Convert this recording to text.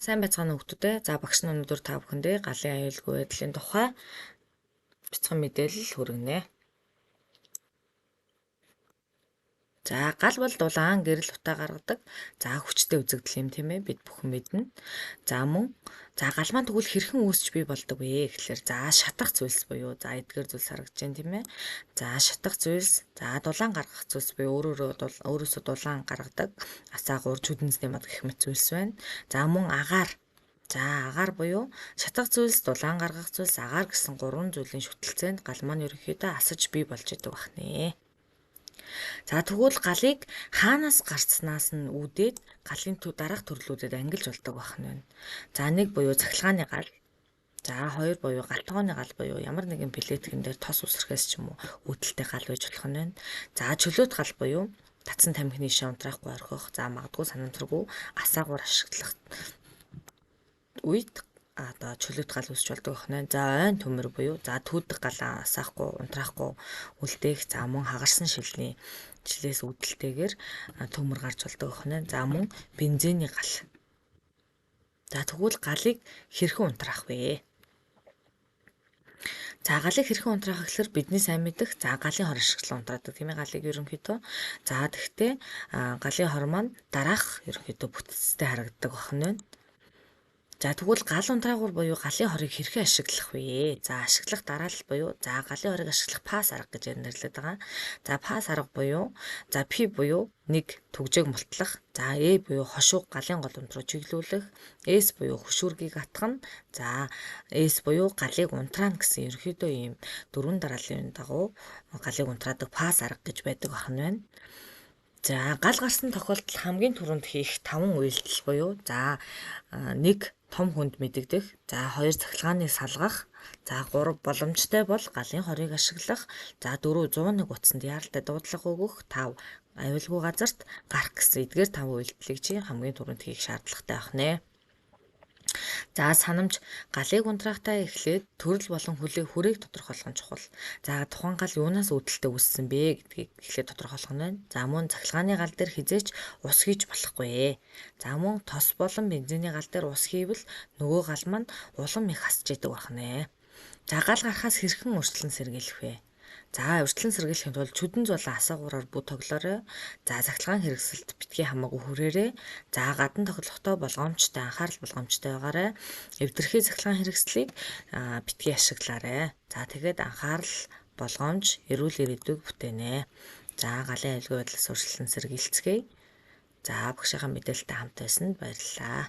Сайн байцгаана уу хүмүүстээ. За багш нь өнөөдөр та бүхэндээ галын аюулгүй байдлын тухай бяцхан мэдээлэл хүргэнэ. За гал бол дулаан гэрэл утаа гаргадаг. За хүчтэй үзэгдэл юм тийм ээ, бид бүхэн мэднэ. За мөн за гал маань тэгвэл хэрхэн үүсч бий болдог вэ гэхлээр за шатах зүйлс буюу за эдгээр зүйлс харагдаж байна тийм ээ. За шатах зүйлс, за дулаан гаргах зүйлс буюу өөрөөсөө дулаан гаргадаг асаагуур, чүдэнцний мод гэх мэт зүйлс байна. За мөн агаар. За агаар буюу шатах зүйлс, дулаан гаргах зүйлс, агаар гэсэн гурван зүйлийн шүтэлцээнд гал маань ерөнхийдөө асаж бий болж идэг бахнэ. За тэгвэл галыг хаанаас гарцнаас нь үүдээд галын дараах төрлүүдэд ангилж болдог байх нь байна. За нэг буюу цахилгааны гал, за хоёр буюу галтгооны гал буюу ямар нэгэн плеткэн дээр тос үсрэхээс ч юм уу үүдэлтэй гал байж болох нь байна. За чөлөөт гал буюу татсан тамхины шин унтраахгүй орхих, за магадгүй санамсаргүй асаагуур ашиглах үед одоо чөлөөт гал үүсч болдог байх нь. За ойн төмөр буюу за түүдэг галаа асаахгүй, унтраахгүй үлдээх, за мөн хагарсан шилний жилээс үүдэлтэйгээр төмөр гарч болдог байх нь. За мөн бензиний гал. За тэгвэл галыг хэрхэн унтраах вэ? За галыг хэрхэн унтраах гэхлээр бидний сайн мэдэх за галын хор ашиглан унтраадаг тийм ээ, галыг ерөнхийдөө. За тэгтээ галын хор маань дараах ерөнхийдөө бүтцтэй харагддаг байх нь байна. За тэгвэл гал унтраагуур буюу галын хорыг хэрхэн ашиглах вэ? За ашиглах дараалал буюу за галын хорыг ашиглах пас арга гэж нэрлэдэг байгаа. За пас арга буюу за P буюу нэг түгжээг мултлах, за E буюу хошууг галын гол руу чиглүүлэх, S буюу хөшүүргийг атгана, за S буюу галыг унтраана гэсэн ерөнхийдөө ийм дөрвөн дарааллын дагуу галыг унтраадаг пас арга гэж байдаг байх нь байна. За гал гарсан тохиолдолд хамгийн түрүүнд хийх 5 үйлдэл буюу за 1 том хүнд мэдэгдэх, за 2 цахилгааныг салгах, за 3 боломжтой бол галын хорыг ашиглах, за 4 101 утсанд яаралтай дуудлага өгөх, 5 аюулгүй газарт гарах гэсэн эдгээр 5 үйлдэлийг чи хамгийн түрүүнд хийх шаардлагатай байх нэ. За санамж галыг унтраахтаа эхлээд төрөл болон хүрээг тодорхойлох нь чухал. За тухайн гал юунаас үүдэлтэй үүссэн бэ гэдгийг эхлээд тодорхойлох нь байна. За мөн цахилгааны гал дээр хизээч ус хийж болохгүй. За мөн тос болон бензиний гал дээр ус хийвэл нөгөө гал маань улам их хасж идэг байх нэ. За гал гарахаас хэрхэн урьдчилан сэргийлэх вэ? За урьдчилан сэргийлэхийн тулд чүдэн зулан асаагуураар бүү тоглоорой. За цахилгаан хэрэгсэлд битгий хамаагүй хүрээрэй. За гадна тоглохдоо болгоомжтой, анхаарал болгоомжтой байгаарай. Эвдэрхий цахилгаан хэрэгслийг битгий ашиглаарай. За тэгээд анхаарал, болгоомж, эрүүл ирээдүйг бүтээнэ. За галын аюулгүй байдлаас урьдчилан сэргийлцгээе. За багшийнхаа мэдээлэлтэй хамт байсанд баярлалаа.